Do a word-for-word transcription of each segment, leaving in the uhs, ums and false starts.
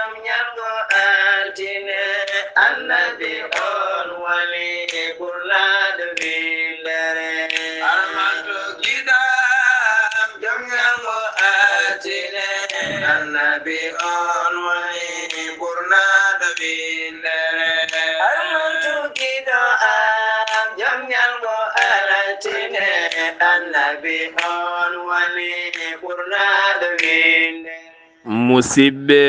Ñalngo altine, annabi on woni ɓurnaaɗo winndere. Armanto giɗo am, jom ñalngo altine, annabi on woni ɓurnaaɗo winndere. Armanto giɗo am, jom ñalngo altine, annabi on woni ɓurnaaɗo winndere. Musidɓe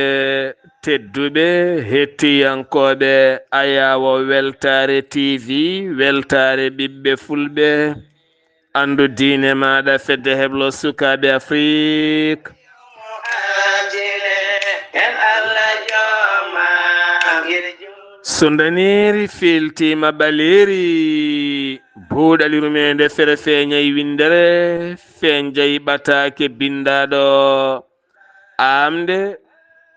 tedduɓe, hettiyankooɓe Ayaawo Weltaare T V, Weltaare ɓiɓɓe Fulɓe, anndu diine maaɗa, fedde heblo sukaaɓe Afrik. Sundaneeri fiiltiima ɓaleeri, buuɗal yurmeende fere feeñay winndere, feeñjay ɓataake binndaaɗo. Aamde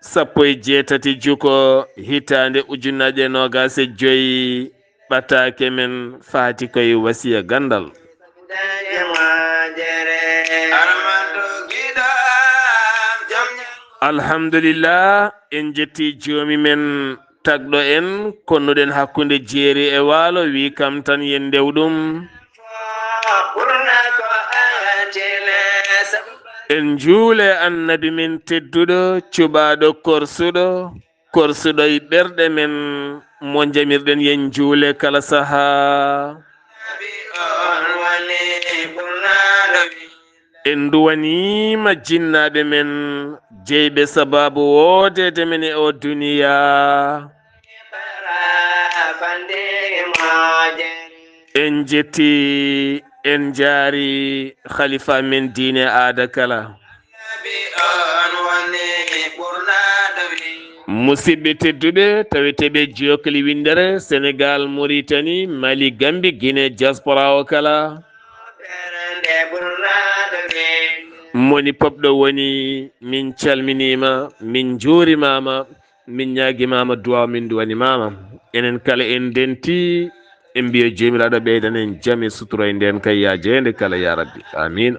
sappo e jeetati juko hitaande ujunnaje noogaas e joy, ɓataake men faati koye wasiya ganndal. Alhamdulillah, en jetti joomi men tagɗo en, konnuɗen hakkunde jeeri e waalo, wi kam tan yen ndew ɗum. En njuule annabi men tedduɗo, cuɓaaɗo korsuɗo, korsuɗo e ɓerɗe men, mo njamirɗen yen njuule kala sahaa. En nduwaniima jinnaaɓe men, jeyɓe sabaabu woodeede men e o duniyaa. En jetti, en njaari khalifa men diine aada kala. Musidɓe tedduɓe, taweteeɓe jokkli winndere, Senegal, Mauritanie, Mali, Gambie, Guinée, diaspora o kala. Moni pop ɗo woni, min calminiima, min njuurimaama, min ñaagimaama duwaaw, min duwanimaama. Enen kala en ndenti, en mbiya Joomiraaɗo ɓeydana en jam e sutura e ndeen kay yaa jeynde kala yaa Rabbi. Amiin.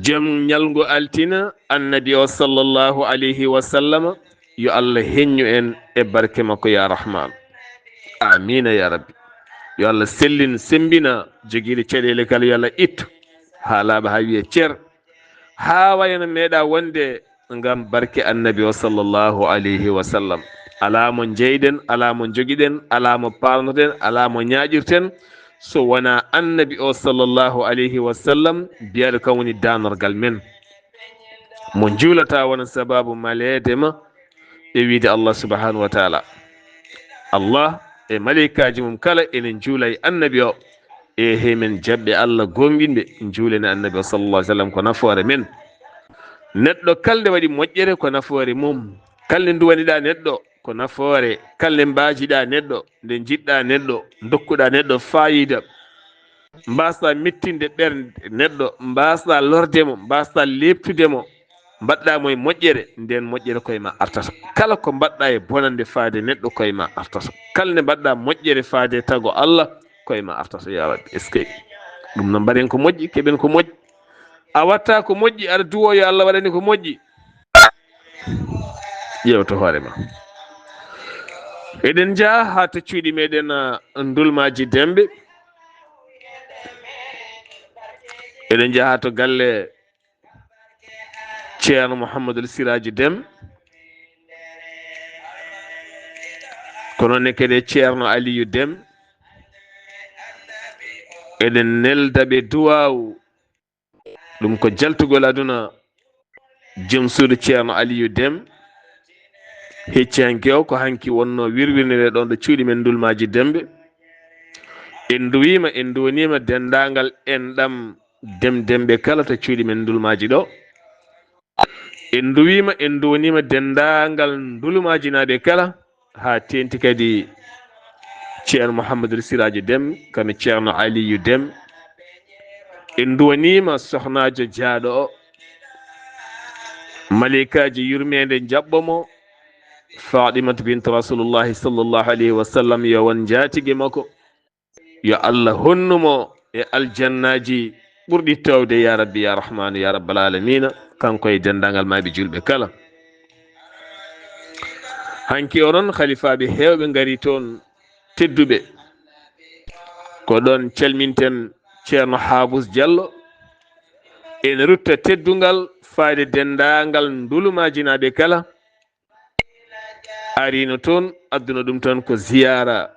Jom ñalngu altina, annabi o sallallahu alayhi wa sallam, yo Allah heññu en e barke makko ya Rahman. Amiina ya Rabbi. Yo Allah sellin, semmbina, jogiiɗo caɗeele kala yo Allah ittu haa laaɓa haa wiya cer. Haa wayano meeɗa wonde ngam barke annabi o sallallahu alayhi wa sallam. Alaa mo njeyɗen, alaa mo njogiɗen, alaa mo parnoɗen, alaa mo ñaaƴirten, so wonaa annabi o sallallahu alayhi wa sallam, biyaɗo kam woni danorgal men. Mo njuulata wona sababu maleede ma e wiide Allah subhanahu wa taala. Allah e maleykaaji mum kala ene njuula e annabi o. E he men jaɓɓe Allah goonɗinɓe, njuulen e annabi o sallallahu alaihi wasallam ko nafoore men. Neɗɗo kala nde waɗi moƴƴere ko nafoore mum. Kala nde nduwaniɗa neɗɗo ko nafoore. Kala nde mbaajiɗa neɗɗo, nde njiɗɗa neɗɗo, dokkuɗa neɗɗo fayida, mbasɗa mettinde ɓernde neɗɗo, mbasɗa lorde mo, mbasɗa leeptude mo, mbaɗɗa mo e moƴƴere, nden moƴƴere koye ma artata. Kala ko mbaɗɗa e bonande faade neɗɗo, koye ma artata. Kala nde mbaɗɗa moƴƴere faade tago Allah, koye ma artata, ya Rabbi. Est-ce que ɗum noon, mbaɗen ko moƴƴi, keɓen ko moƴƴi? A watta ko moƴƴi, aɗa duwo yo Allah waɗane ko moƴƴi. Ƴeew to hoore ma. Eɗen njaha haa to cuuɗi meɗen, ah, Ndulmaaji Demɓe. Eɗen njaha to galle Ceerno Mouhamadul Siraaji Dem. Ko noon ne kadi Ceerno Aliyu Dem. Eɗen nelda ɓe duwaawu. Ɗum ko jaltugol aduna joom suudu Ceerno Aliyu Dem. Hecci hanki o ko hanki wonno wirwirnire ɗon ɗo cuuɗi men Ndulmaaji Demɓe. En nduwiima, en nduwaniima denndaangal enɗam Dem Demɓe kala to cuuɗi men Ndulmaaji ɗo. En nduwiima, en nduwaniima denndaangal Ndulmaajinaaɓe kala, haa teenti kadi Ceerno Mouhamadou Siraaji Dem, kano Ceerno Aliyu Dem. En nduwaniima sohnaajo jaaɗo o, maleykaaji yurmeende njaɓɓo mo, Fatimatu bintu Rasulullahi sallallahu alayhi wa sallam, yo won njaatige makko. Yo Allah honnu mo e aljannaaji ɓurɗi toowde, ya Rabbi, ya Rahmaanu, ya Rabbal Aalamiina, kanko e denndaangal maayɓe juulɓe kala. Hanki onon halifaaɓe heewɓe ngarii toon, tedduɓe. Ko ɗoon calminten Ceerno Haabus Jallo. Ene rutta teddungal faade denndaangal ndulumaaji naaɓe kala. Ariino toon, adduna ɗum toon ko ziyaara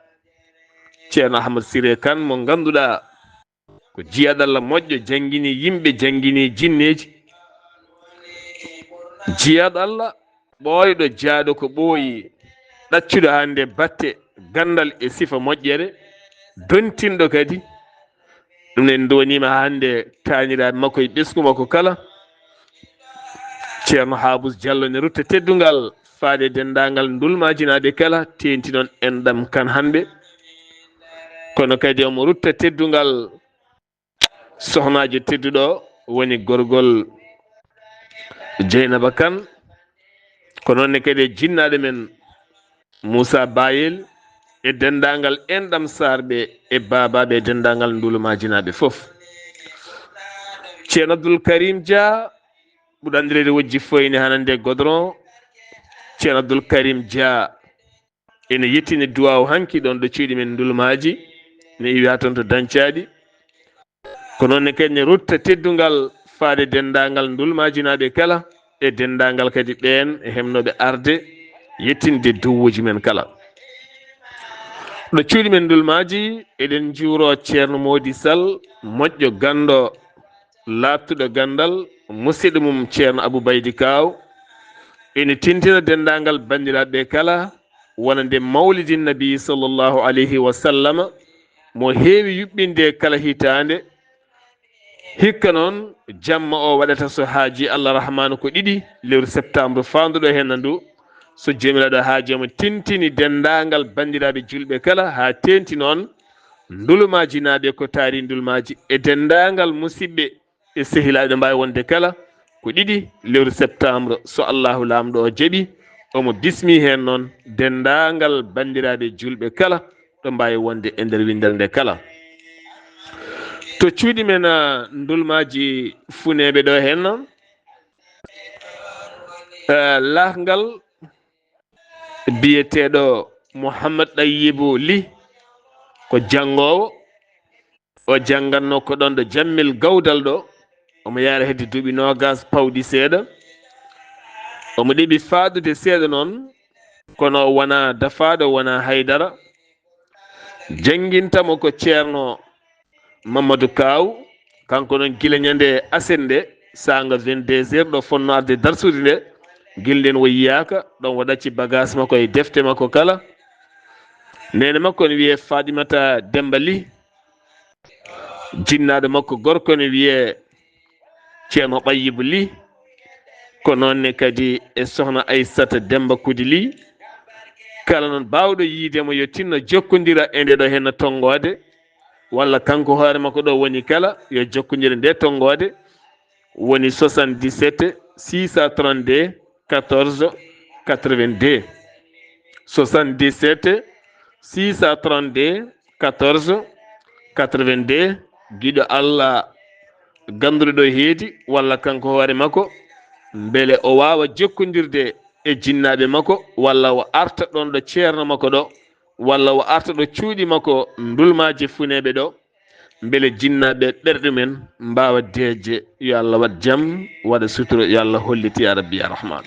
Ceerno Ahmad Siré Kan, mo ngannduɗaa ko jiyaaɗo Allah moƴƴo, janngini yimɓe, janngini jinneeji. Jiyaaɗo Allah ɓooyɗo, jaaɗo ko ɓooyi, ɗaccuɗo hannde batte ganndal e sifa moƴƴere, dontinɗo kadi. Ɗum en ndowniima hannde taaniraaɓe makko e ɓesngu makko kala. Ceerno Haabus Jallo ne rutta teddungal faade denndaangal ndulmaajinaaɓe kala, teenti noon enɗam kan hannde. Kono kadi omo rutta teddungal sohnaajo tedduɗo woni gorgol Jeynaba Kan. Ko noon ne kadi e jinnaaɗo men Moussa Bayel e denndaangal enɗam Saarɓe e baabaaɓe e denndaangal ndulmaajinaaɓe fof. Ceerno Abdoul Karim Dia, ɓurɗo anndireede wojji foyni hanande godron. Ceerno Abdoul Karim Dia ene yettini duwaaw hanki ɗoon ɗo cuuɗi men ndulmaaji, ne iwi haa toon to Dancaaɗi. Ko noon ne kadi ne rutta teddungal faade denndaangal ndulmaajinaaɓe kala e denndaangal kadi ɓeen e hemnooɓe arde yettinde duwuuji men kala. Ɗo cuuɗi men ndulmaaji, eɗen njuuroo Ceerno Moodi Sal, moƴƴo ganndo, laaɓtuɗo ganndal, musidɗo mum Ceerno Abou Baydi Kaaw. Ene tintina denndaangal banndiraaɓe kala, wonande Mawlidin Nabi sallallahu alayhi wa sallama, mo heewi yuɓɓinde kala hitaande. Hikka noon, jamma o waɗata so haaji Allah Rahmaanu ko ɗiɗi lewru septembre faanduɗo heen ndu. So Joomiraaɗo haaji omo tintini denndaangal banndiraaɓe juulɓe kala, haa teenti noon ndulmaajinaaɓe ko taari ndulmaaji e denndaangal musidɓe e sehilaaɓe mbaawi wonde kala ko ɗiɗi lewru septembre, so Allahu Laamɗo o jaɓi, omo bismi heen noon denndaangal banndiraaɓe juulɓe kala ɗo mbaawi wonde e nder winndere nde kala. To cuuɗi men, ah, ndulmaaji funeeɓe ɗo heen noon, eh, laakngal biyeteeɗo Mouhammad Ɗayyibu Ly ko janngoowo. O janngatnoo ko ɗoon ɗo Jammel Gawdal ɗo. Omo yaara hedde duuɓi noogaas pawɗi seeɗa. Omo ɗeɓi faaɗude seeɗa noon, kono o wonaa dafaaɗo, o wonaa haydara. Jannginta mo ko Ceerno Mamadou Kaaw, kanko noon gila ñande aset nde, saanga vingt-deux heures ɗo fotnoo arde darsude nde, gila ndeen o yiyaaka, ɗoon o ɗacci bagaas makko e defte makko kala. Neene makko ne wiyee Fatimata Demba Ly, jinnaaɗo makko gorko ne wiyee Ceerno Ɓayyibu Ly, ko noon ne kadi e sohna Aysata Demba Kudi Ly. Kala noon baawɗo yiide mo yo tinno jokkondira e nde ɗo henna tonngoode, walla kanko hoore makko ɗo woni kala yo jokkondir nde tonngoode, woni soixante-dix-sept six cent trente-deux quatorze quatre-vingt-deux. Soixante-dix-sept six cent trente-deux quatorze quatre-vingt-deux. Giɗo Allah gannduɗo ɗo heedi, walla kanko hoore makko, mbele o waawa jokkondirde e jinnaaɓe makko, walla o arta ɗoon ɗo ceerno makko ɗo, walla o arta ɗo cuuɗi makko ndulmaaji funeeɓe ɗo, mbele jinnaaɓe ɓerɗe men mbaawa deeƴde. Yo Allah waɗ jam, waɗa sutura, yo Allah hollit, ya Rabbi, ya Rahman.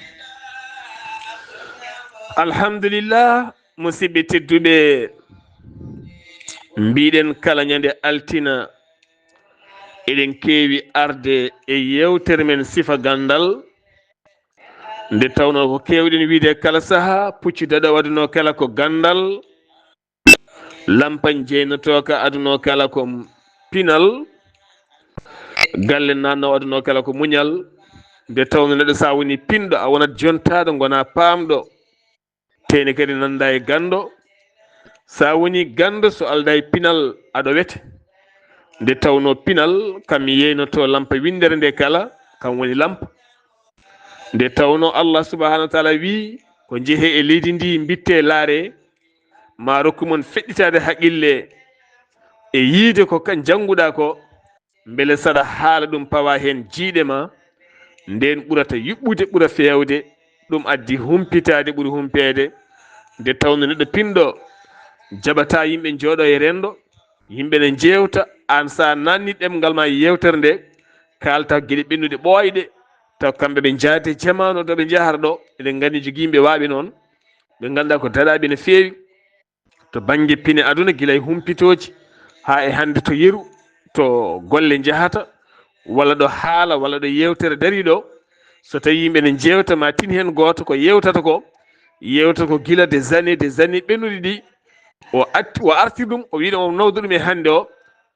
Alhamdulillah, musidɓe tedduɓe, mbiɗen kala ñande altina, eɗen keewi arde e yeewtere men sifa ganndal, nde tawnoo ko keewɗen wiyde kala sahaa, puccu daɗo adunoo kala ko ganndal, lampa jeynotooka adunoo kala ko pinal, galle naatnoo adunoo kala ko muñal. Nde tawnoo neɗɗo so a woni pinɗo, a wonat jontaaɗo, ngonaa paamɗo. Teyne kadi nanndaa e ganndo. So a woni ganndo, so aldaa e pinal, aɗa wete. Nde tawnoo pinal kam yeynotoo lampa winndere nde kala, kam woni lampa. Nde tawnoo Allah subhanahu wa taala wii, ko njehee e leydi ndi, mbittee, laaree, ma rokku mon feɗɗitaade haqqille e yiide ko ka njannguɗaa ko, mbele saɗa haala ɗum pawa heen jiiɗe ma, ndeen ɓurata yuɓɓude, ɓura feewde, ɗum addi humpitaade ɓuri humpeede. Nde tawno neɗɗo pinɗo jaɓataa yimɓe njooɗo e renndo, yimɓe ne njeewta, aan sa naanni ɗemngal ma e yeewtere nde, kaalta geɗe ɓennuɗe ɓooyɗe, taw kamɓe ɓe njaade jamaanu ɗo ɓe njahata ɗo, eɗen nganndi jogii yimɓe waaɓe noon, ɓe ngannduɗaa ko daɗaaɓe no feewi. To bannge pine aduna, gila e humpitooji haa e hannde to yeru, to golle njahata, walla ɗo haala, walla ɗo yeewtere darii ɗo, so tawii yimɓe ne njeewta, ma tin heen gooto ko yeewtata ko, yeewtata ko gila des années, des années ɓennuɗi ɗi, o atti, o arti ɗum, o wiɗo o nawda ɗum e hannde o,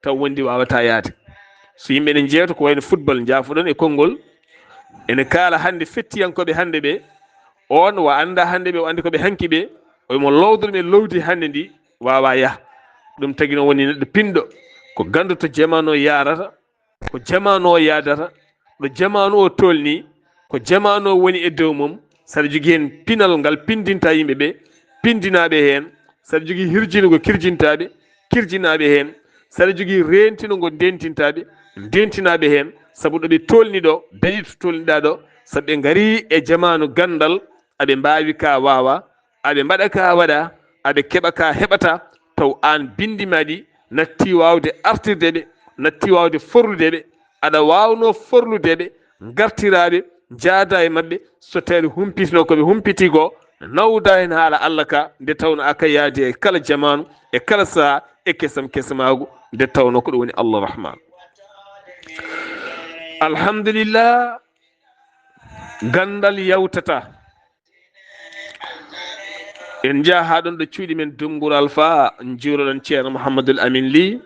taw wondi waawataa yahde. So yimɓe ne njeewta ko wayno football, njaafoɗon e konngol, ene kaala hannde fettiyankooɓe hannde ɓe, on wa annda hannde ɓe, o anndi ko ɓe hanki ɓe, o mo lowdor ɓe lowdi hannde ndi waawa yah. Ɗum tagi noon woni neɗɗo pinɗo ko gannduɗo to jamaanu o yaarata, ko jamaanu o yaadata, ɗo jamaanu o tolni, ko jamaanu o woni e dow mum. Saɗa jogii heen pinal ngal pindinta yimɓe ɓe, pindinaaɓe heen. Saɗa jogii hirjinugol kirjintaaɓe, kirjinaaɓe heen. Saɗa jogii reentinugol ndentintaaɓe, ndentinaaɓe heen. Sabu ɗo ɓe tolni ɗo, dañi to tolniɗaa ɗo, sabu ɓe ngarii e jamaanu ganndal, aɓe mbaawi ka waawa, aɓe mbaɗa ka waɗa, aɓe keɓa ka heɓata, taw aan binndi ma ɗi natti waawde artirde ɓe, natti waawde forlude ɓe, aɗa waawnoo forlude ɓe, ngartiraa ɓe, njaada e maɓɓe, so tawii aɗa humpitino ko ɓe humpiti ko, nawda heen haala Allah ka, nde tawno a ka yaadi e kala jamaanu, e kala sahaa, e kesam kesamaagu, nde tawno ko ɗum woni Allah Rahman. Alhamdulillah, ganndal yawtata. En njaha haa ɗon ɗo cuuɗi men Dunngural Faa, njuuroɗon Ceerno Muhammadul Amin Lih,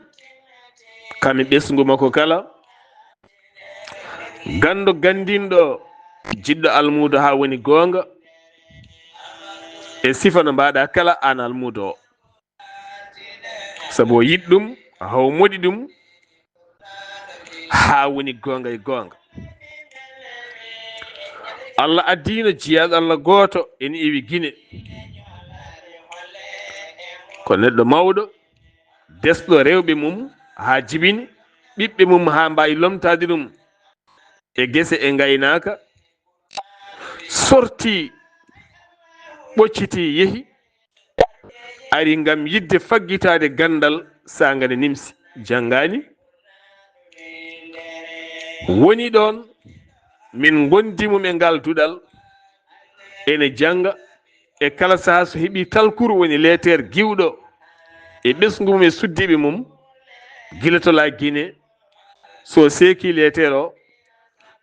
kam e ɓesngu makko kala. Ganndo ganndinɗo, jiɗɗo almuudo haa woni goonga, e sifa no mbaɗa kala aan almuudo o. Sabu o yiɗi ɗum, haa o moɗi ɗum, haa woni goonga e goonga. Allah addiino jiyaaɗo Allah gooto ene iwi Gine. Ko neɗɗo mawɗo, desɗo rewɓe mum haa jibini, ɓiɓɓe mum haa mbaawi lomtaade ɗum e gese e ngaynaaka, sorti, ɓocciti, yehi, ari ngam yiɗde faggitaade ganndal, saanga ne nimsi, janngaani. Woni ɗoon, min ngondi mum e ngal duɗal, ene jannga, e kala sahaa so heɓi talkuru woni leeteer giwɗo e ɓesngu mum e suddiiɓe mum, gila to la Guinée, so seeki leeteer o,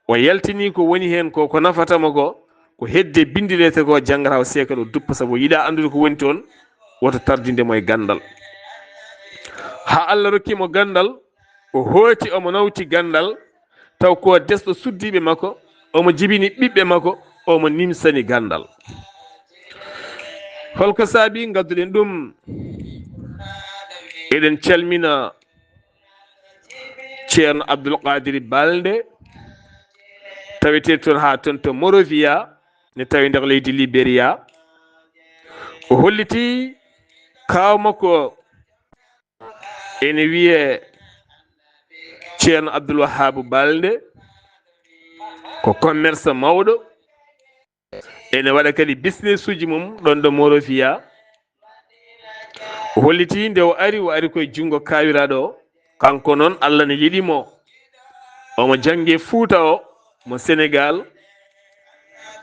o yaltini ko woni heen ko, ko nafata mo ko, ko hedde binndi leeteer ko janngata o seeka ɗo duppa, sabu yiɗa anndude ko woni toon, woto tardinde mo e ganndal. Haa Allah rokki mo ganndal, o hooti omo nawti ganndal, taw ko desɗo suddiiɓe makko, omo jibini ɓiɓɓe makko, omo nimsani ganndal. Holko saabi ngadduɗen ɗum? Eɗen calmina Ceerno Abdul Qadir Balde, tawetee toon haa toon to Monrovia, ne tawi nder leydi Liberia. O holliti kaaw makko ene wiyee Ceerno Abdul Wahaabu Balde, ko commerçant mawɗo, ene waɗa kadi business uji mum ɗon ɗo Monrovia. O holliti nde o ari, o ari koye junngo kaawiraaɗo o. Kanko noon, Allah ne yiɗi mo. Omo jannge Fuuta o, mo Senegal.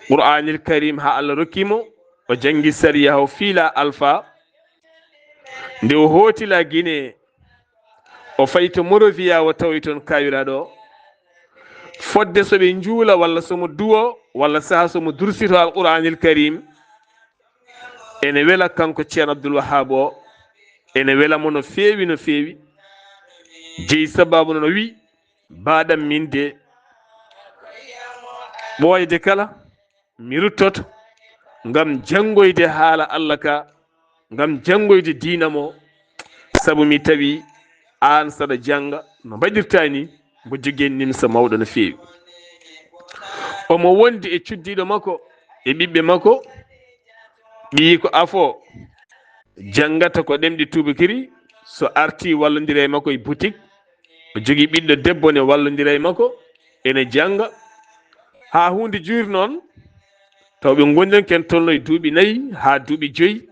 Qur'aanil Karim haa Allah rokki mo. O janngi sariya o fiila Alfa. Nde o hooti la Guinée, o fayi to Monrovia, o tawi toon kaawiraaɗo o. Fodde so ɓe njuula walla so mo duwo walla saha so mo dursito Alqur'aanil Karim, ene wela kanko Ceerno Abdul Wahaabu o, ene wela mo no feewi, no feewi. Jeyi sababu noon o wi, "Baaɗam min de, ɓooyde kala, mi ruttoto ngam janngoyde haala Allah ka, ngam janngoyde diina mo, sabu mi tawi aan saɗa jannga no mbaɗirtaa ni, mbo jogii nimsa mawɗo no feewi." Omo wondi e cuddiiɗo makko e ɓiɓɓe makko, ɓiyiiko afo, janngata ko ɗemɗe tuubakiri, so arti wallondira e makko e boutique, o jogii ɓiɗɗo debbo ne wallondira e makko, ene jannga. Haa huunde juuri noon, taw ɓe ngonndani ken tolno e duuɓi nayi haa duuɓi joyi.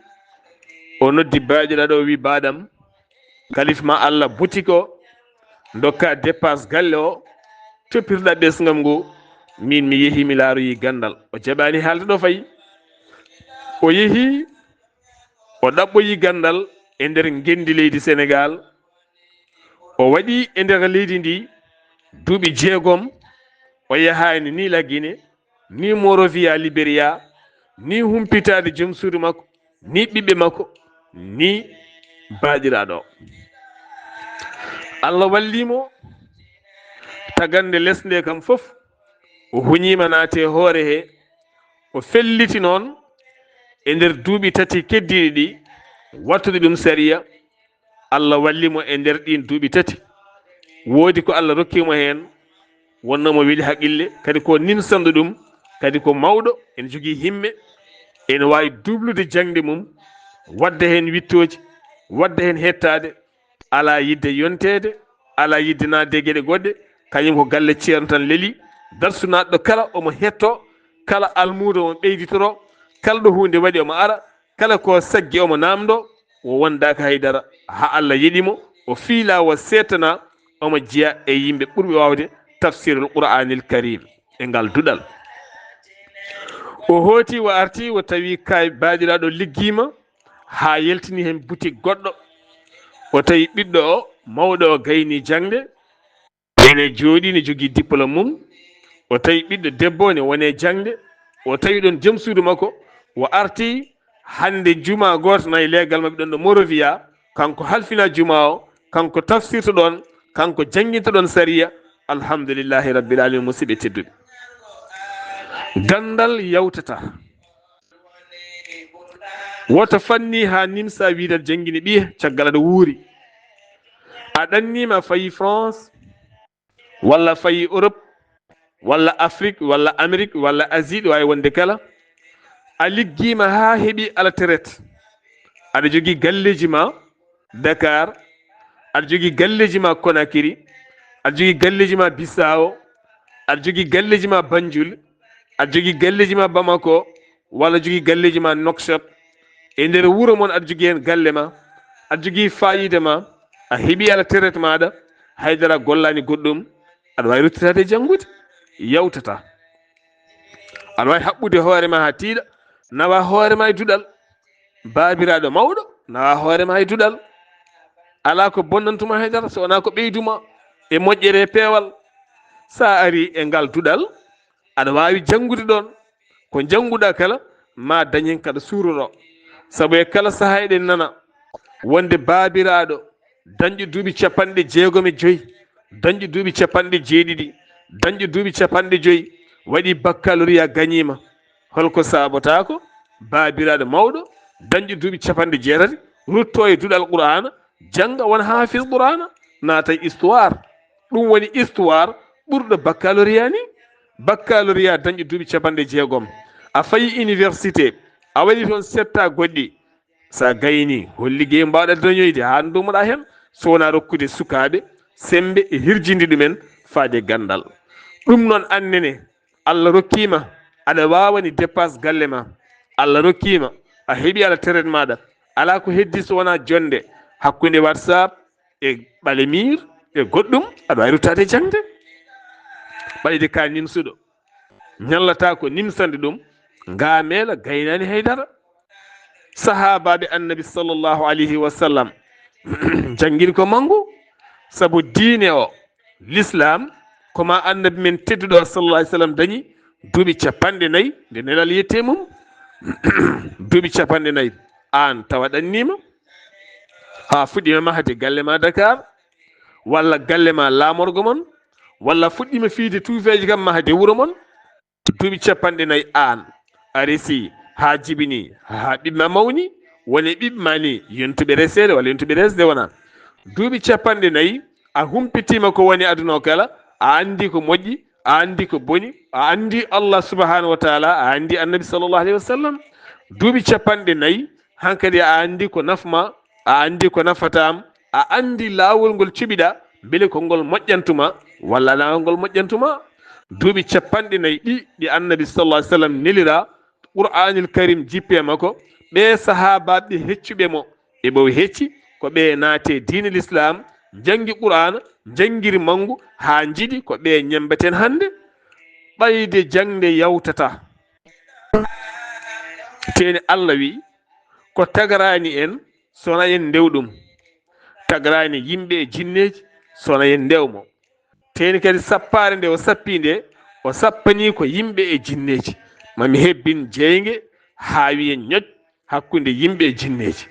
O noddi baaɗiraaɗo o, wi: "Baaɗam, kalif ma Allah boutique o, ndokka dépense galle o, toppirɗa ɓesngam ngu, min mi yehi mi laaroyi ganndal." O jaɓaani haalde ɗo fayi. O yehi, o ɗaɓɓoyi ganndal e nder ngenndi leydi Senegaal. O waɗi e nder leydi ndi duuɓi jeegom, o yahaani ni La Guinée, ni Monrovia Liberia, ni humpitaade joom suudu makko, ni ɓiɓɓe makko, ni baaɗiraaɗo. Allah walli mo, tagande les nde kam fof, o huñiima naati e hoore he, o felliti noon e nder duuɓi tati keddiiɗi ɗi, wattude ɗum sariya, Allah walli mo e nder ɗiin duuɓi tati. Woodi ko Allah rokki mo heen, wonno mo weli haqille, kadi ko nimsanɗo ɗum, kadi ko mawɗo, ene jogii himme, ene waawi duublude jaŋde mum, waɗde heen wittooji, waɗde heen hettaade, alaa yiɗde yonteede, alaa yiɗde naatde e geɗe goɗɗe, kañum ko galle ceerno tan leli, darsu naatɗo kala omo hetto, kala almuudo omo ɓeyditoro, kala ɗo huunde waɗi omo ara, kala ko saggi omo naamndo, o wondaaka haydara, haa Allah yeɗi mo, o fiila o seetana, omo jeya e yimɓe ɓurɓe waawde tafsirul Qur'aanil Kariim e ngal duɗal. O hooti, o arti, o tawi kay baaɗiraaɗo liggiima, haa yaltini heen boutique goɗɗo. O tawi ɓiɗɗo o, mawɗo o gayni jaŋde, ene jooɗii, ne jogii diplôme mum. O tawi ɓiɗɗo debbo ne woni e jaŋde. O tawi ɗoon joom suudu makko. O arti hannde juma gooto nayi leegal maɓɓe ɗoon ɗo Monrovia. Kanko halfina juma o, kanko tafsirto ɗoon, kanko jannginta ɗoon sariya. Alhamdulillahi Rabbil Alamin, musidɓe tedduɓe. Ganndal yawtata. Woto fanni haa nimsa wiide aɗa janngini ɓiye caggal aɗa wuuri. A ɗanniima a fayi France, walla a fayi Europe, walla Afrique, walla Amérique, walla Asie, ɗo waawi wonde kala. A liggiima haa heɓi ala traite. Aɗa jogii galleeji ma Dakar, aɗa jogii galleeji ma Conakry, aɗa jogii galleeji ma Bissau, aɗa jogii galleeji ma Banjul, aɗa jogii galleeji ma Bamako, walla jogii galleeji ma Nouakchott. E nder wuro mon aɗa jogii heen galle ma, aɗa jogii faayiida ma, a heɓii ala traite maaɗa, haydara gollaani goɗɗum, aɗa waawi ruttitaade e janngude, yawtata. Aɗa waawi haɓɓude hoore ma haa tiiɗa, nawa hoore ma e duɗal. Baabiraaɗo mawɗo, nawa hoore ma e duɗal. Alaa ko bonnantuma haydara so wonaa ko ɓeyduma e moƴƴere e peewal. So a arii e ngal duɗal, aɗa waawi janngude ɗoon. Ko njannguɗaa kala, ma dañ heen kaɗa suuroro. Sabu e kala sahaa eɗen nana wonde baabiraaɗo dañɗo duuɓi capanɗe jeegom e joyi, dañɗo duuɓi capanɗe jeeɗiɗi, dañɗo duuɓi capanɗe joyi, waɗi baccalauréat gañiima. Holko saabotaako baabiraaɗo mawɗo dañɗo duuɓi capanɗe jeetati ruttoo e duɗal Qur'aana, jannga, wona haafis Qur'aana, naata e histoire? Ɗum woni histoire ɓurɗo baccalauréat ni. Baccalauréat dañɗo duuɓi capanɗe jeegom. A fayi université, a waɗi toon sept ans goɗɗi. So a gaynii, hol liggey mbaawɗa dañoyde haa nduumoɗaa heen, so wonaa rokkude sukaaɓe semmbe e hirjinde ɗumen faade ganndal? Ɗum noon annene, Allah rokkiima, aɗa waawani dépense galle ma. Allah rokkiima, a heɓii ala traite maaɗa. Alaa ko heddii so wonaa jonnde hakkunde WhatsApp e ɓale miir e goɗɗum, aɗa waawi ruttaade e jaŋde. Ɓayde ka nimsuɗo, ñallataa ko nimsande ɗum, ngaameela gaynaani hay dara. Sahaabaaɓe Annabi sallallahu alayhi wa sallam janngini ko manngu, sabu diine o, Lislaam, ko ma Annabi men tedduɗo o sallallahu alayhi wa sallam dañi duuɓi capanɗe nayi nde nelal yettee mum. Duuɓi capanɗe nayi, aan tawa ɗanniima, haa fuɗɗiima mahde galle ma Dakar, walla galle ma laamorgo mon, walla fuɗɗiima fiyde tuufeeje kam mahde wuro mon. Duuɓi capanɗe nayi aan a resi haa jibini, haa ɓiɓɓe ma mawni, woni ɓiɓɓe ma ni yontuɓe reseede walla yontuɓe resde wona. Duuɓi capanɗe nayi a humpitiima ko woni aduna o kala, a anndi ko moƴƴi, a anndi ko boni, a anndi Allah subhanahu wa taala, a anndi Annabi sallallahu alayhi wa sallam. Duuɓi capanɗe nayi hankadi a anndi ko nafma, a anndi ko nafata am, A anndi laawol ngol cuɓiɗaa, mbele ko ngol moƴƴantuma, walla laawol ngol moƴƴantuma? Duuɓi capanɗe nayi ɗi, ɗi Annabi sallallahu alaihi wasallam nelira, Qur'aanil Karim jippee makko, ɓee sahaabaaɓe heccuɓe mo, e ɓe o hecci, ko ɓe naate diine Lislaam, njanngi Qur'aana, njanngiri manngu, haa njiɗi ko ɓe ñemmbaten hannde. Ɓayde jaŋde yawtata. Teeni Allah wi, ko tagarani en, sona en ndew ɗum. Tagarani yimɓe e jinneeji, sona en ndew mo. Teeni kadi sappaare nde o sappi nde, o sappani ko yimɓe e jinneeji. Ma mi hebbin jeynge haa wiyen ñoƴ hakkunde yimɓe e jinneeji.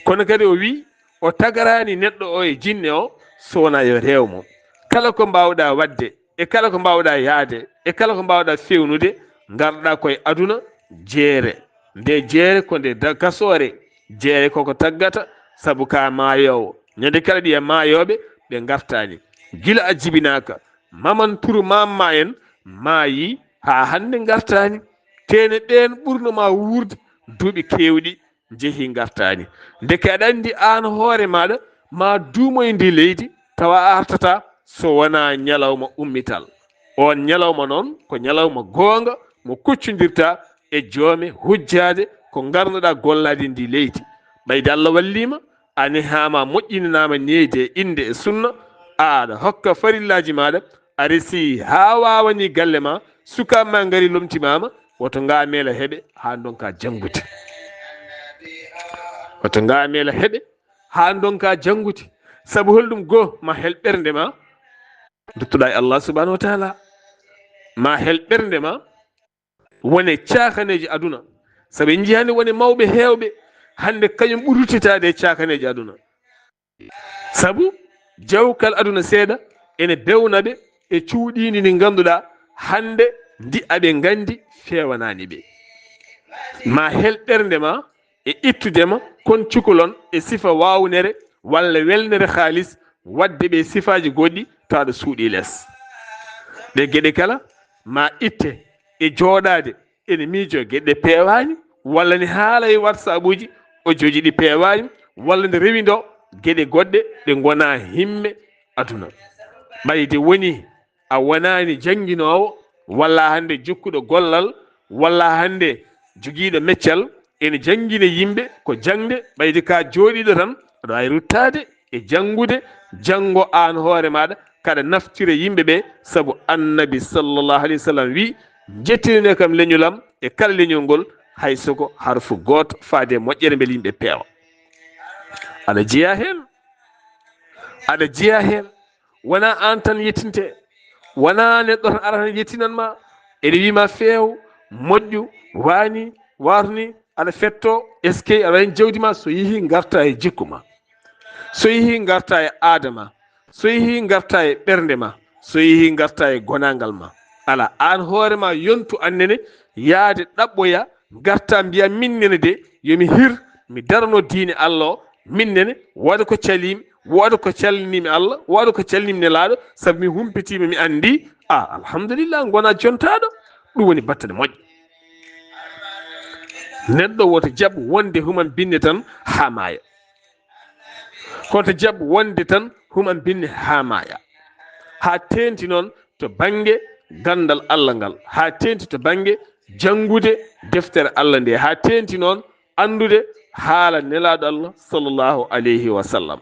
Kono kadi o wi, o tagarani neɗɗo o e jinne o, sona yo rew mo. Kala ko mbaawɗaa waɗde, e kala ko mbaawɗaa yaade, e kala ko mbaawɗaa fewnude, ngarɗaa koye aduna jeere. Nde jeere ko nde da-, gasoore, jeere koko taggata, sabu ka maayoowo. Ñande kala ɗiya maayooɓe, ɓe ngartaani. Gila a jibinaaka, maman turu mamma en maayi, haa hannde ngartaani. Teene ɓeen ɓurno ma wuurde duuɓi keewɗi, njehi ngartaani. Ndeke aɗa anndi aan hoore maaɗa, ma duumoy ndi leydi, tawa a artata so wonaa ñalawma ummital. Oon ñalawma noon ko ñalawma goonga mo kuccondirta e joome hujjaade ko ngarnoɗaa gollaade ndi leydi. Ɓayde Allah walliima, a nehaama, moƴƴinanaama nehdi e innde e sunna, aɗa hokka farillaaji maaɗa, a resi haa waawani galle ma, sukaaɓe ma ngari lomtimaama, woto ngaamela heɓe haa ndonka janngude. Woto ngaamela heɓe haa ndonka janngude. Sabu holɗum? Goo, ma hel ɓernde ma, nduttuɗaa e Allah subhanahu wa taala. Ma hel ɓernde ma wone caakaneeji aduna. Sabu en njiyani wone mawɓe heewɓe hannde kañum ɓuri ruttitaade e caakaneeji aduna. Sabu jawkal aduna seeɗa ene bewna ɓe e cuuɗiindi ndi ngannduɗaa hannde ndi aɓe nganndi fewanaani ɓe. Ma hel ɓernde ma e ittude ma kon cukalon e sifa waawnere walla welnere haalis, waɗde ɓe sifaaji goɗɗi tawa ɗo suuɗi les. Ɗe geɗe kala ma itte e jooɗaade ene miijo geɗe peewaani, walla ne haala e WhatsAppuuji, o jooji ɗi peewaani, walla nde rewindo geɗe goɗɗe ɗe ngona himme aduna. Ɓayde woni a wonaani jannginoowo, walla hannde jokkuɗo gollal, walla hannde jogiiɗo meccal, ene janngina yimɓe ko jaŋde, ɓayde ka jooɗiiɗo tan, aɗa waawi ruttaade e janngude, janngo aan hoore maaɗa, kaɗa naftira yimɓe ɓe, sabu Annabi sallallahu alayhi wa sallam wi, "Njettinanee kam leñol am e kala leñol ngol, hay soko harfu gooto, faade e moƴƴere, mbele yimɓe peewa." Aɗa jeyaa heen, aɗa jeyaa heen. Wonaa aan tan yettinte, wonaa neɗɗo tan ara tan yettinan ma, ene wii ma feew, moƴƴu, waani, waatuni, aɗa fetto, eskey, aɗa waɗi jawdi ma, so yehi ngarta e jikku ma, so yehi ngarta e aada ma, so yehi ngarta e ɓernde ma, so yehi ngarta e gonaangal ma. Alaa, aan hoore ma yontu annene, yaade ɗaɓɓoya, ngarta mbiya min nene de, yo mi hir, mi darano diine Allah o, min nene, waɗa ko calimi, waɗa ko calnimi Allah, waɗa ko calnimi Nelaaɗo, sabu mi humpitiima, mi anndi, a, alhamdulillah, ngona jontaaɗo. Ɗum woni battane moƴƴe. Neɗɗo woto jaɓ wonde human binne tan haa maaya. Koto jaɓ wonde tan human binne haa maaya. Haa teenti noon to bannge ganndal Allah ngal, haa teenti to bannge janngude deftere Allah nde, haa teenti noon anndude haala Nelaaɗo Allah sallallahu alayhi wa sallam.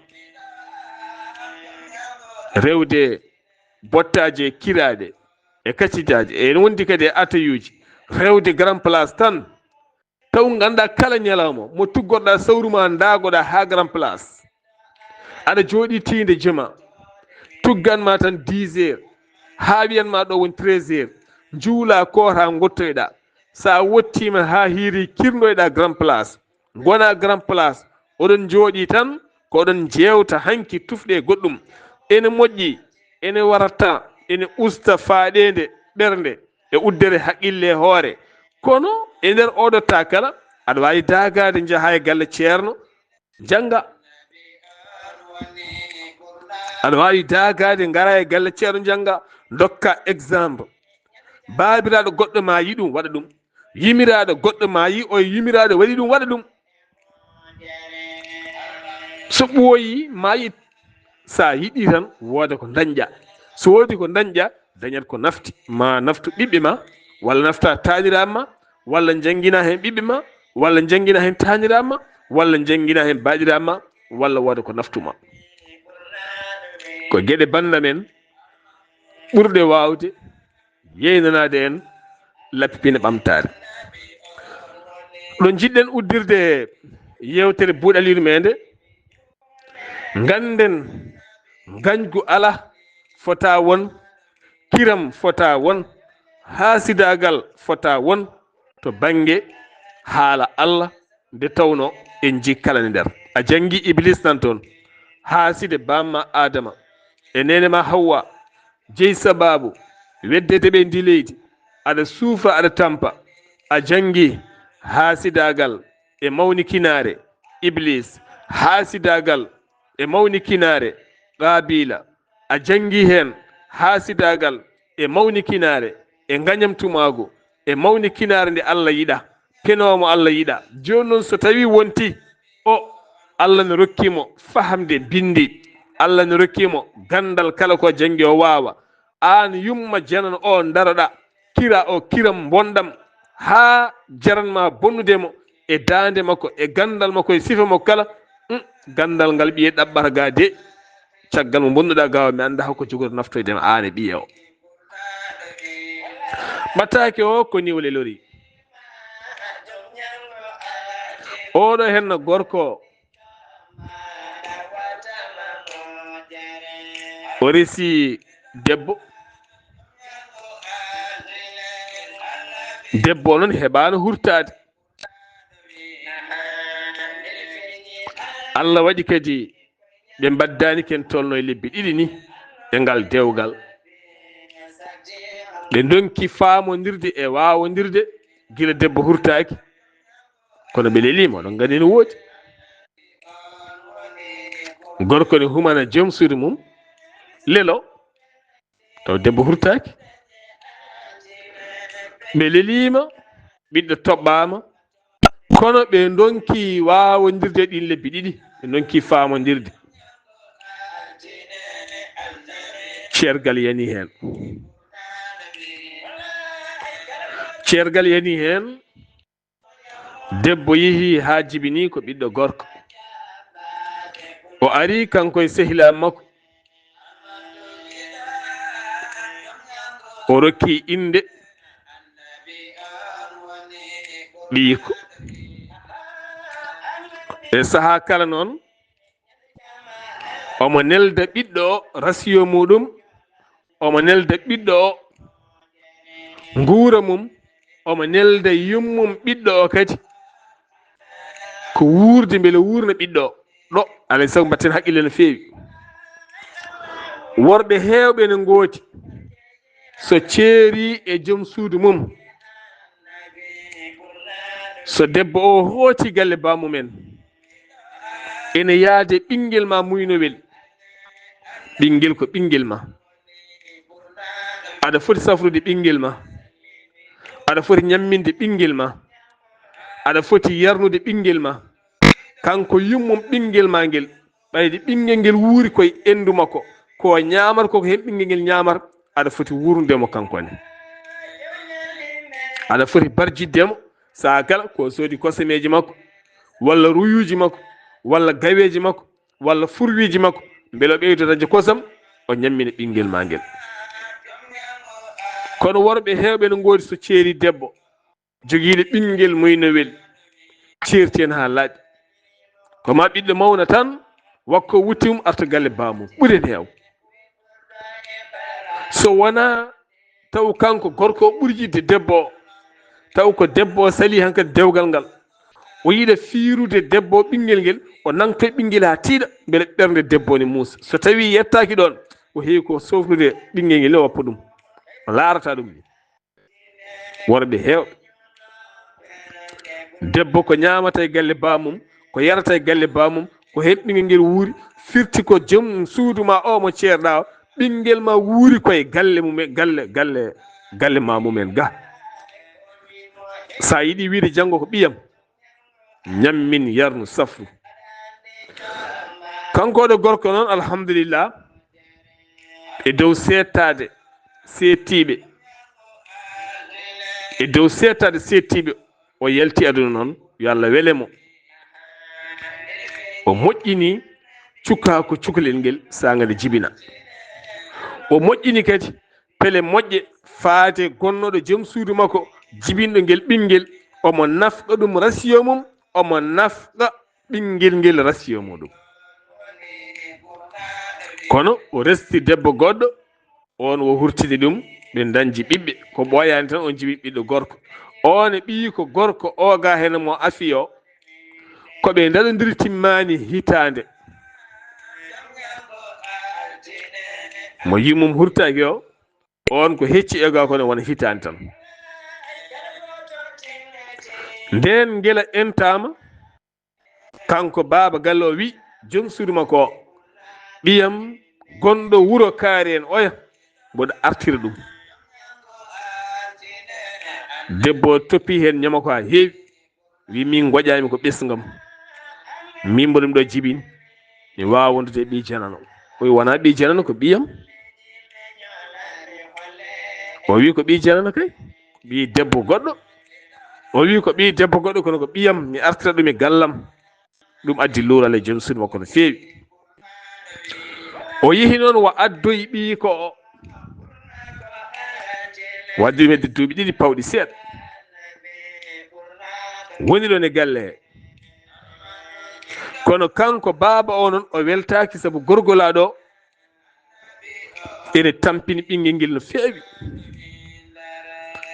Rewde bottaaji e kiraaɗe e kaccitaaji, e wondi kadi e atayuuji, rewde Grand Place tan, taw nganndaa kala ñalawma mo tuggorɗaa sawru ma, ndaagoɗaa haa Grand Place. Aɗa jooɗii tiinde juma, tuggan ma tan dix heures, haa wiyan ma ɗo woni treize heures, njuula koota ngottoyɗaa. So a wottiima haa hiiri, kirnoyɗaa Grand Place, ngona Grand Place, oɗon njooɗii tan, ko oɗon njeewta hanki tufɗe e goɗɗum. Ene moƴƴi, ene warata, ene usta faaɗeende ɓernde e uddere haqqille e hoore. Kono e nder oɗo taa kala, aɗa waawi daagaade njahaa e galle ceerno, njannga. Aɗa waawi daagaade ngaraa e galle ceerno, njannga, ndokka exemple. Baabiraaɗo goɗɗo ma yi ɗum, waɗa ɗum. Yimiraaɗo goɗɗo ma yi, o yimiraaɗo waɗi ɗum, waɗa ɗum. So ɓooyi, ma yit. Sa yiɗi tan, wooda ko dañƴa. So woodi ko dañƴa, dañat ko nafti. Ma naftu ɓiɓɓe ma, walla nafta taaniraaɓe ma, walla njanngina heen ɓiɓɓe ma, walla njanngina heen taaniraaɓe ma, walla njanngina heen baaɗiraaɓe ma, walla wooda ko naftu ma. Ko geɗe bannda men ɓurɗe waawde yeynanaade en lappipine ɓamtaare. Ɗo njiɗɗen uddirde yeewtere buuɗaliire men nde, ngannden ngañgu ala fota won, kiram fota won, haasidaagal fota won to bannge haala Allah, nde tawno en njii kala ne nder. A janngi Iblis nan toon, haaside bamma Adama e neene ma Hawwa, jeyi sabaabu weddeede ɓe ndi leydi, aɗa suufa, aɗa tampa. A janngi haasidaagal e mawnikinaare Iblis, haasidaagal e mawnikinaare Qaabila. A janngi heen haasidaagal e mawnikinaare e ngañamtumaagu e mawnikinaare nde Allah yiɗa, penoowo mo Allah yiɗa. Jooni noon, so tawii wonti o, Allah ne rokki mo fahamde binndi, Allah ne rokki mo ganndal, kala ko janngi o waawa. Aan yumma janan o ndaroɗa, kira o kiram bonɗam, haa jaran ma bonnude mo e daande makko, e ganndal makko, e sifa makko kala. Mm, ganndal ngal ɓiye ɗaɓɓata ga de, caggal mo bonnuɗa ga o, mi annda hokko jogoto naftoyde ma aan e ɓiye o. Ɓattaake o ko ni o lelori. Oɗo henno gorko, o resi debbo. Debbo o noon heɓaano hurtaade. Allah waɗi kadi ɓe mbaddani ken tolno e lebbi ɗiɗi ni e ngal dewgal. Ɓe ndonki faamondirde e waawondirde gila debbo hurtaaki. Kono ɓe leliima, oɗon nganndi no woodi. Gorko ne humana joom suudu mum lelo, taw debbo hurtaaki. Ɓe leliima, ɓiɗɗo toɓɓaama, kono ɓe ndonki waawondirde ɗin lebbi ɗiɗi, ɓe ndonki faamondirde. Ceergal yani heen. Ceergal yani heen. Debbo yehi haa jibini ko ɓiɗɗo gorko. O ari kanko e sehilaaɓe makko. O rokki innde ɓiyiko. E sahaa kala noon, omo nelda ɓiɗɗo o, rasiyo muɗum, omo nelda ɓiɗɗo o, nguura mum, omo nelda yummum ɓiɗɗo o kadi. Ko wuurde mbele wuurna ɓiɗɗo o. Ɗo, alay sago mbatten haqqille no feewi. Worɓe heewɓe ne ngooti. So ceeri e joom suudu mum, so debbo o hooti galle baamumen, ene yaade ɓinngel ma muynowel. Ɓinngel ko ɓinngel ma. Aɗa foti safrude ɓinngel ma. Aɗa foti ñamminde ɓinngel ma. Aɗa foti yarnude ɓinngel ma. Kanko yummum ɓinngel ma ngel. Ɓayde ɓinngel ngel wuuri koye enndu makko, ko ñaamata ko, ko heen ɓinngel ngel ñaamata, aɗa foti wuurnude mo kanko ne. Aɗa foti barjidde mo, sahaa kala ko soodi kosameeji makko, walla ruyuuji makko, walla gaweeji makko, walla furwiiji makko, mbele o ɓeydo dañde kosam, o ñammina ɓinngel ma ngel. Kono worɓe heewɓe no ngoodi so ceeri debbo, jogiiɗo ɓinngel muynowel, ceerti heen haa laaɓi. Ko ma ɓiɗɗo mawna tan, wakko wutti mum, arta galle baamum. Ɓuri heen heew. So wonaa taw kanko gorko o ɓuri yiɗde debbo o, taw ko debbo o salii hankadi dewgal ngal. O yiɗa fiirude debbo o ɓinngel ngel, o nangto ɓinngel haa tiiɗa, mbele ɓernde debbo o ne muusa. So tawii yettaaki ɗoon, o heewi ko sofnude ɓinngel ngel, o woppa ɗum. O laarata ɗum ni. Worɓe heewɓe. Debbo ko ñaamata e galle baamum, ko yarata e galle baamum, ko heen ɓinngel ngel wuuri, firti ko joom suudu ma o mo ceerɗa o, ɓinngel ma wuuri koye galle mum en, galle, galle, galle ma mum en ga. Sa yiɗi wiide janngo ko ɓiyam, ñammin, yarnu, safru. Kanko ɗo gorko noon, alhamdulillah, e dow seettaade seettiiɓe, e dow seettaade seettiiɓe, o yalti aduna noon, yo Allah wele mo. O moƴƴini cukaaku cukalel ngel, saanga nde jibina. O moƴƴini kadi pele moƴƴe faade gonnooɗo joom suudu makko, jibinɗo ngel ɓinngel, omo nafqa ɗum rasiyo mum, omo nafqa ɓinngel ngel rasiyo muɗum. Kono o resti debbo goɗɗo, oon o hurtini ɗum, ɓe ndañji ɓiɓɓe. Ko ɓooyaani tan, on jibi ɓiɗɗo gorko. Oon e ɓiyi ko gorko, o ga heen mo afi o, ko ɓe ndaɗondiri timmaani hitaande. Mo yummum hurtaaki o, oon ko hecci e ga kono wona hitaande tan. Ndeen ngela entaama, kanko baaba galle o wi joom suudu makko o, "Ɓiyam gonɗo wuro kaari en oya, mboɗo artira ɗum." Debbo o toppi heen ñama ko haa heewi, wi, "Min ngoƴaami ko ɓesngam, min mboɗo ɗum ɗo jibin, mi waawa wondude e ɓii janano." O wi, "Wonaa ɓii janano, ko ɓiyam." O wi, "Ko ɓii janano kay, ɓii debbo goɗɗo." O wi, "Ko ɓii debbo goɗɗo, kono ko ɓiyam, mi artira ɗum e gallam." Ɗum addi luural e joom suudu makko no feewi. O yehi noon, o addoyi ɓiyi ko o. O addi ɗum hedde duuɓi ɗiɗi pawɗi seeɗa. Woni ɗoon e galle he. Kono kanko baaba o noon, o weltaaki sabu gorgolaaɗo o ene tampini ɓinngel ngel no feewi.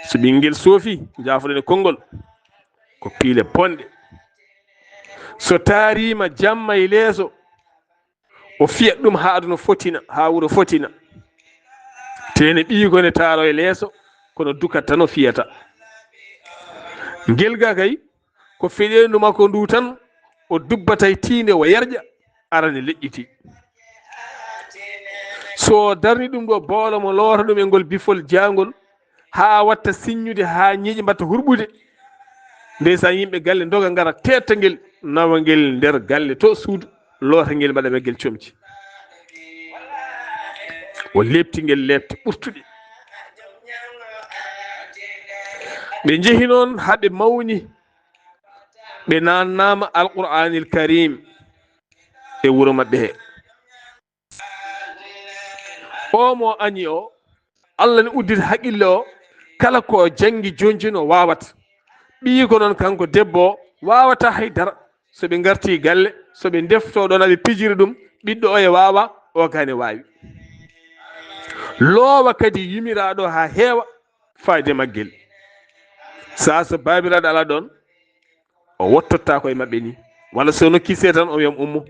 So ɓinngel soofi, njaafoɗen e konngol, ko piile bonɗe. So taariima jamma e leeso, o fiyat ɗum haa aduna fotina, haa wuro fotina. Teene ɓiyi ko ne taaro e leeso, kono dukat tan o fiyata. Ngel ga kay, ko feɗeendu makko ndu tan, o dubbata e tiinde, o yerƴa, arane leƴƴiti. So o darni ɗum ɗo boolo, mo loota ɗum e ngol bifol jaangol, haa watta siññude, haa ñiiƴe mbatta hurɓude. Ndeysaan, yimɓe galle ndoga ngara, teetta ngel, nawa ngel nder galle to suudu, loota ngel, mbaɗa ngel comci. O leepti ngel leepte ɓurtuɗe. Ɓe njehi noon haa ɓe mawni, ɓe naannaama Alqur'aanil Kariim e wuro maɓɓe he. O mo añi o, Allah ne uddita haqqille o, kala ko janngi jooni jooni o waawata. Ɓiyi ko noon kanko debbo o waawata hay dara. So ɓe ngarti galle, so ɓe ndefto ɗoon, aɓe pijira ɗum, ɓiɗɗo o e waawa, o ga ne waawi. Loowa kadi yumiraaɗo haa heewa, faayde maggel. Saa so baabiraaɗo alaa ɗoon, o wottottaako e maɓɓe ni. Walla so nokki seetan, o wiyam ummo.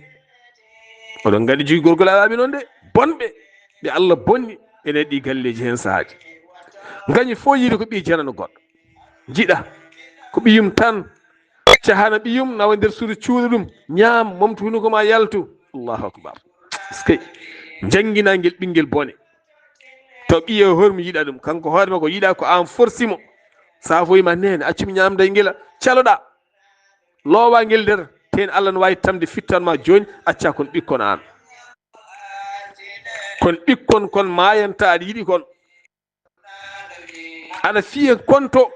Oɗon nganndi jogi gorgol alaaɓe noon de, bonɓe, ɓe Allah bonni ene ɗi galleeji heen sahaaji. Ngañi fof yiide ko ɓii janano goɗɗo. Njiɗa ko ɓiyum tan, cahana ɓiyum, nawa nder suudu, cuuɗa ɗum, ñaam, momtu hunuko ma, yaltu. Allahu akbar. Eskey. Njannginaa ngel ɓinngel bone. To ɓiye o hormi yiɗa ɗum, kanko hoore makko yiɗa ko aan forsi mo. Saafoyi ma, "Neene, accu mi ñaamda e ngila, caloɗaa." Loowa ngel nder, teen Allah no waawi tamde fittan ma jooni, acca kon ɓikkon aan. Kon ɓikkon kon maayanta aɗa yiɗi kon. Aɗa fiya konto,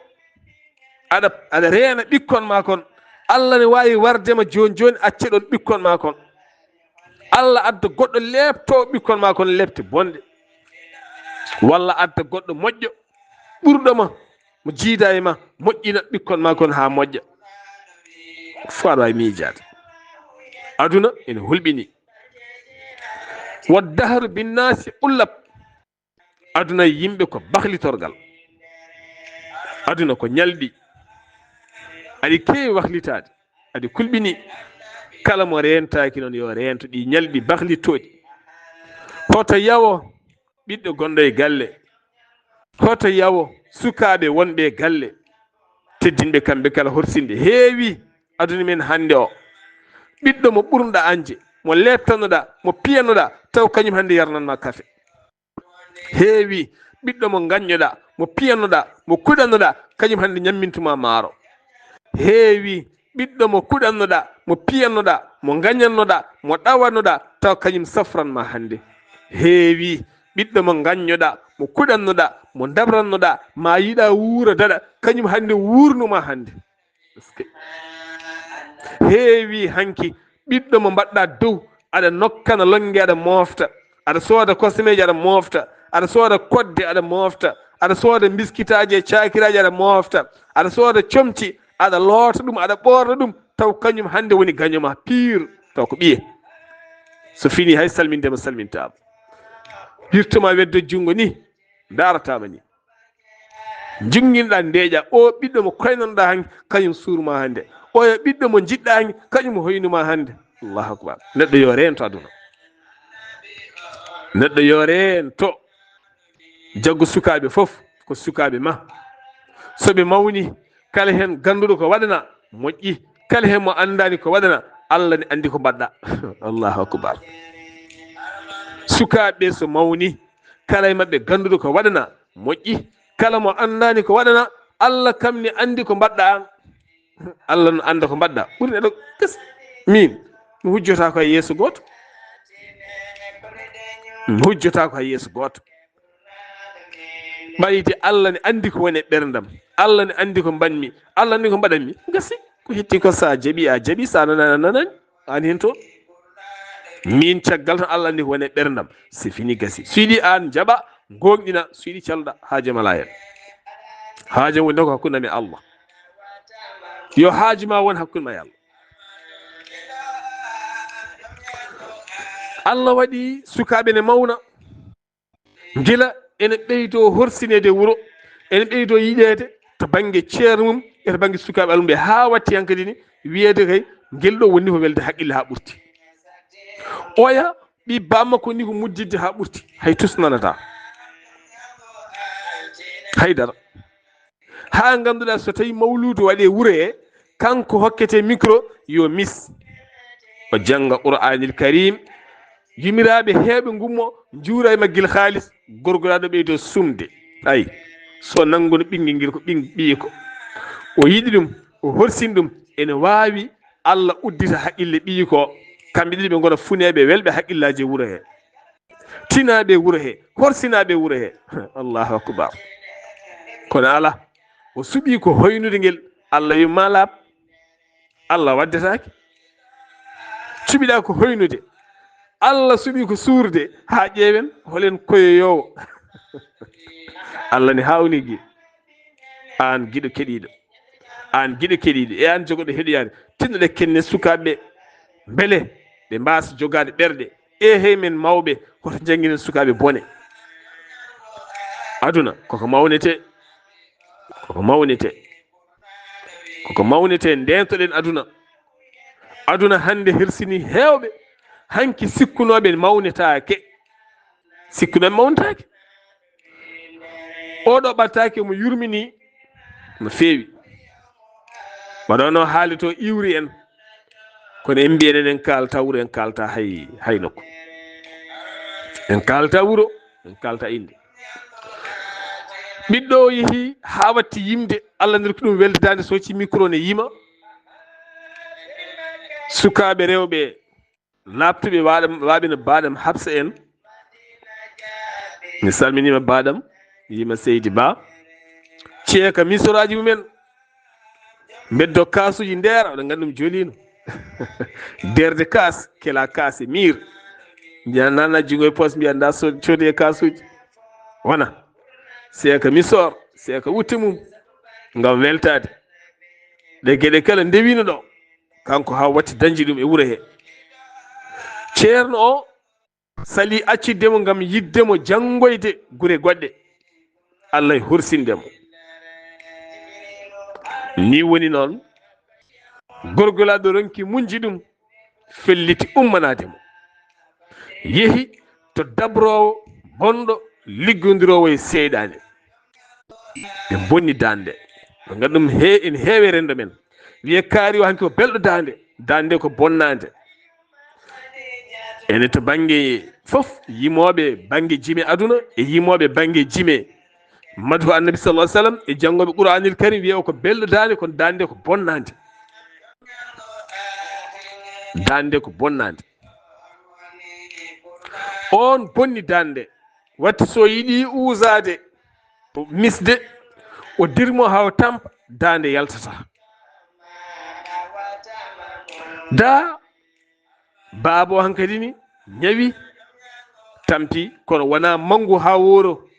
aɗa, aɗa reena ɓikkon ma kon. Allah ne waawi warde ma jooni jooni, acca ɗon ɓikkon ma kon. Allah adda goɗɗo leepto ɓikkon ma kon leepte bonɗe. Walla adda goɗɗo moƴƴo ɓurɗo ma, mo jiida e ma, moƴƴina ɓikkon ma kon haa moƴƴa. Fof aɗa waawi miijaade. Aduna ene hulɓini. Waddahru binnaasi ullab. Aduna e yimɓe ko baklitorgal. Aduna ko ñalɗi. Aɗi keewi waklitaade. Aɗi kulɓini. Kala mo reentaaki noon yo reento ɗi ñalɗi baklittooɗi. Hoto yawo ɓiɗɗo gonɗo e galle. Hoto yawo sukaaɓe wonɓe e galle. Teddinɓe kamɓe kala, horsinɓe heewi aduna men hannde o. Ɓiɗɗo mo ɓurnoɗa añde, mo leeptanoɗa, mo piyanoɗa, taw kañum hannde yarnan ma kafe. Heewi ɓiɗɗo mo ngaññoɗa, mo piyanoɗa, mo kuɗanoɗa, kañum hannde ñammintuma maaro. Heewi ɓiɗɗo mo kuɗannoɗa, mo piyannoɗa, mo ngañannoɗa, mo ɗawannoɗa, taw kañum safran ma hannde. Heewi ɓiɗɗo mo ngaññoɗa, mo kuɗannoɗa, mo dabrannoɗa, ma yiɗa wuura daɗa, kañum hannde wuurnu ma hannde. Heewi hanki ɓiɗɗo mo mbaɗɗa dow, aɗa nokkana lonnge aɗa moofta, aɗa sooda kosemeeje aɗa moofta, aɗa sooda kodde aɗa moofta, aɗa sooda mbiskitaaji e caakiraaji aɗa moofta, aɗa sooda comci aɗa loota ɗum, aɗa ɓoorna ɗum, taw kañum hannde woni gaño ma piir, taw ko ɓiye. So fini hay salminde mo salmintaama. Wirtoma weddo junngo ni, ndaarataama ni. Njunnginoɗaa ndeeƴa, o ɓiɗɗo mo koynanoɗaa hanki, kañum suurma hannde. Oya ɓiɗɗo mo njiɗɗaa hanki, kañum hoynuma hannde. Allahu akbar. Neɗɗo yo reento aduna. Neɗɗo yo reento. Jaggu sukaaɓe fof ko sukaaɓe ma. So ɓe mawni, kala heen gannduɗo ko waɗana, moƴƴi. Kala heen mo anndaani ko waɗana, Allah ne anndi ko mbaɗɗa. Allahu akbar. Sukaaɓe so mawni, kala e maɓɓe gannduɗo ko waɗana, moƴƴi. Kala mo anndaani ko waɗana, Allah kam ne anndi ko mbaɗɗa aan. Allah no annda ko mbaɗɗa. Ɓuri neɗɗo gas. Min, mi hujjotaako hay yeeso gooto. Mi hujjotaako hay yeeso gooto. Ɓayde Allah ne anndi ko woni e ɓerndam. Allah ne anndi ko mbaɗmi. Allah anndi ko mbaɗanmi. Gasi. Ko hetti ko, sa jaɓi, a jaɓi, sa nanani, a nanani. An hen toon. Min caggal tan Allah anndi ko woni e ɓerndam. C'est fini, gasi. So yiɗi an jaɓa, gooŋɗina, so yiɗi calɗa, haaju ma alaa heen. Haaju woni ko hakkunde am e Allah. Yo haaju ma won hakkunde ma e Allah. Allah waɗi sukaaɓe ne mawna. Gila ene ɓeydo horsineede wuro, ene ɓeydo yiɗeede to bannge ceerno mum e to bannge sukaaɓe almuɓe, haa watti hankadi ni wiyeede kay ngel ɗo woni ko welde haqqille haa ɓurti. Oya ɓi bamma ko ni ko muddidde haa ɓurti, hay tus nanata. Hay dara. Haa ngannduɗaa so tawi mawluudu waɗe wuro he, kanko hokkete micro, yo mis. O jannga Qur'aanil Kariim. Yumiraaɓe heewɓe ngummo, njuura e maggil haalis, gorgoraaɗo ɓeydo sumde. Ay, so nannguno ɓinngel ngel ko ɓing-, ɓiyi ko. O yiɗi ɗum, o horsini ɗum, ene waawi Allah uddita haqqille ɓiyi ko. Kamɓe ɗiɗi ɓe ngona funeeɓe welɓe haqqillaaji e wuro he. Tinaaɓe wuro he, horsinaaɓe wuro he. Allahu akbar. Kono ala, o suɓii ko hoynude ngel, Allah wi ma laaɓ. Allah waddetaake. Cuɓiɗaa ko hoynude. Allah suɓii ko suurde. Haa ƴeewen, holen koyoyoowo. Allah ne haawnii gi. Aan giɗo keɗiiɗo. Aan giɗo keɗiiɗo. E aan jogoɗo heɗoyaade. Tinnoɗe kenne sukaaɓe ɓe. Mbele ɓe mbaasa jogaade ɓerɗe. E hey men mawɓe, hoto njannginen sukaaɓe bone. Aduna, koko mawnete. Koko mawnete. Koko mawnete, ndeentoɗen aduna. Aduna hannde hersini heewɓe. Hanki sikkunooɓe mawnetaake. Sikkunooɓe mawnetaake. Oɗo ɓattaake mo yurmini no feewi. Waɗa no haali to iwri en. Kono en mbiyen en kaalta wuro, en kaalta hay, hay nokku. En kaalta wuro, en kaalta innde. Ɓiɗɗo o yehi haa watti yimde, Allah nirki ɗum weldaande, sooci micro ne yima. Sukaaɓe rewɓe laaɓtuɓe, waaɗam, waaɓe no baaɗam Hafsa en. Mi salminiima baaɗam, yima Seydi Ba. Ceeka misoraaji mumen. Mbeddo kaasuuji ndeera, oɗon nganndi ɗum joliino. Derde kaas, kela kaas e miir. Mbiya nana junngo e poos, mbiya nda so-, coodi e kaasuuji. Wona. Seeka misor, seeka wutte mum. Ngam weltaade. Ɗe geɗe kala ndewino ɗo. Kanko haa watti dañji ɗum e wuro he. Ceerno o sali accitde mo ngam yiɗde mo janngoyde gure goɗɗe. Allah e horsinde mo. Ni woni noon, gorgolaaɗo ronki muñji ɗum, felliti ummanaade mo. Yehi to dabroowo bonɗo liggondiroowo e seyɗaane. Ɓe bonni daande. Ɓe nganndu ɗum he-, ene heewe renndo men. Wiye kaari o hanki ko belɗo daande. Daande ko bonnaande. Ene to bannge fof, yimooɓe bannge jime aduna e yimooɓe bannge jime Madhu Annabi sallallahu alaihi wasallam e janngooɓe Qur'anil Karim wiye o ko belɗo daande, kono daande ko bonnaande. Daande ko bonnaande. On bonni daande. Watti so yiɗi uusaade, o misde, o dirmo haa o tampa, daande yaltata. Da baaba o hankadi ni ñawi, tampi, kono wonaa manngu haa wooro.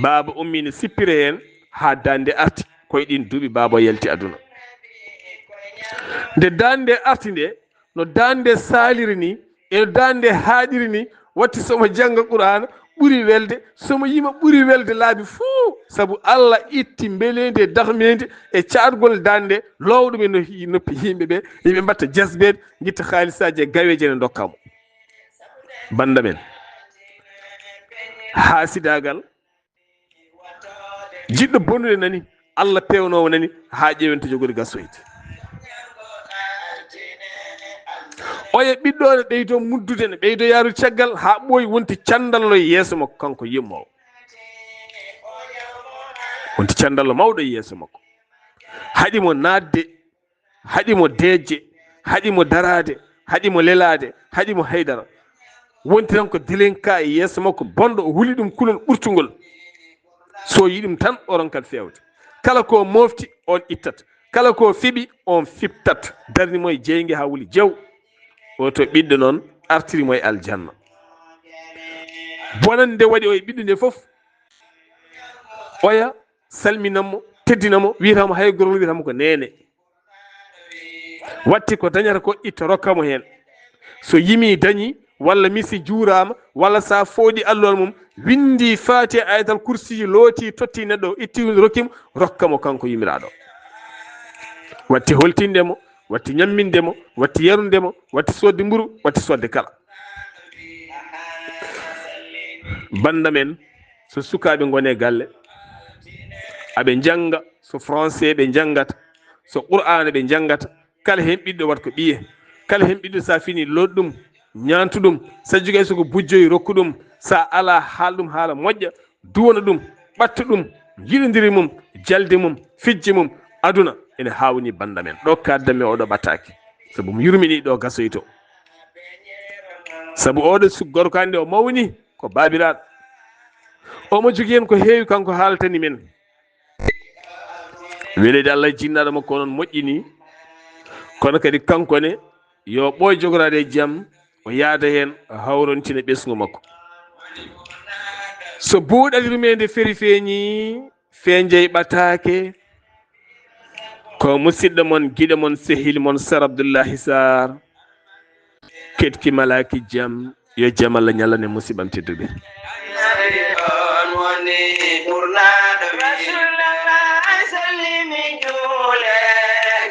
Baaba ummi no sippira heen haa daande arti. Koye ɗiin duuɓi baaba o yalti aduna. Nde daande arti nde, no daande saaliri ni, e no daande haaɗiri ni, watti somo jannga Qur'aana ɓuri welde, somo yima ɓuri welde laabi fuu, sabu Allah itti mbeleende e dahmeende e caatgol daande, loowa ɗum e no-, noppi yimɓe ɓe, yimɓe mbatta jasbeede, ngitta haalisaaji e gaweeji ene ndokka mo. Bannda men, haasidaagal, jiɗɗo bonude nani, Allah peewnoowo nani, haa ƴeewen to jogori gasoyde. Oya ɓiɗɗo ne ɓeydo muddude, ne ɓeydo yaarude caggal, haa ɓooyi wonti candallo e yeeso makko, kanko yimmoowo. Wonti candallo mawɗo e yeeso makko. Haɗi mo naatde, haɗi mo deeƴde, haɗi mo daraade, haɗi mo lelaade, haɗi mo haydara. Wonti tan ko dilinka e yeeso makko bonɗo, o huli ɗum kulol ɓurtungol. So yi ɗum tan, o ronkat feewde. Kala ko mofti, on ittat. Kala ko fiɓi, on fiɓtat. Darni mo e jeynge haa wuli jew. O to ɓiɗɗo noon, artiri mo e aljanna. Bonande waɗi o e ɓiɗɗo nde fof. Oya salmina mo, teddina mo, wiyata mo hay gorol, wiyata mo ko neene. Watti ko dañata ko, itta rokka mo heen. So yimi dañi, walla misi juuraama, walla sa fooɗi alluwal mum, winndi Faatiha, Ayatal Kursi, looti, totti neɗɗo, itti rokki mo, rokka mo kanko yimiraaɗo. Watti holtinde mo, watti ñamminde mo, watti yarunde mo, watti soodde mburu, watti soodde kala. Bannda men, so sukaaɓe ngone galle, aɓe njannga, so français ɓe njanngata, so Qur'aana ɓe njanngata, kala heen ɓiɗɗo wat ko ɓiye, kala heen ɓiɗɗo sa fini looɗ ɗum, ñaantu ɗum, sa jogii so ko bujjoy rokku ɗum, sa alaa haal ɗum haala moƴƴa, duwana ɗum, ɓatta ɗum, yiɗondiri mum, jalde mum, fijje mum, aduna ene haawni bannda men. Ɗo kaadda mi oɗo ɓattaaki, sabu mi yurmini ɗo gasoyto. Sabu oɗo su-, gorko hannde o mawni ko baabiraaɗo. Omo jogii heen ko heewi kanko haaltani men. Weleede Allah e jinnaaɗo makko noon moƴƴini. Kono kadi kanko ne yo ɓooy jogoraade e jam, o yaada heen, o hawrontina ɓesngu makko. So buuɗal yurmeende feri feeñi, feenjey ɓataake. Ko musidɗo mon, giɗo mon, sehil mon, Sar Abdullahi Sar. Ketki malaaki jam, yo jam Allah ñallan e musiɓɓam tedduɓe. Annabi on woni ɓurnaaɗo wi-, Rasulallah, salli mi juule,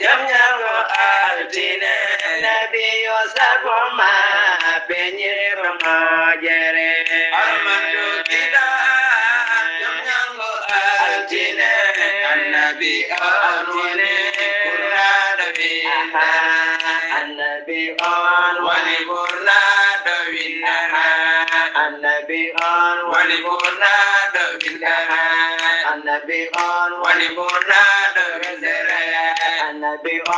jam ñalngo altine. Nabi yo sago ma, peñir moƴere. Armando Gida, jam ñalngo altine. Annabi on woni ɓurnaaɗo wi-, Annabi on woni ɓurnaaɗo winndere. Annabi on woni ɓurnaaɗo winndere. Annabi on woni ɓurnaaɗo winndere. Annabi on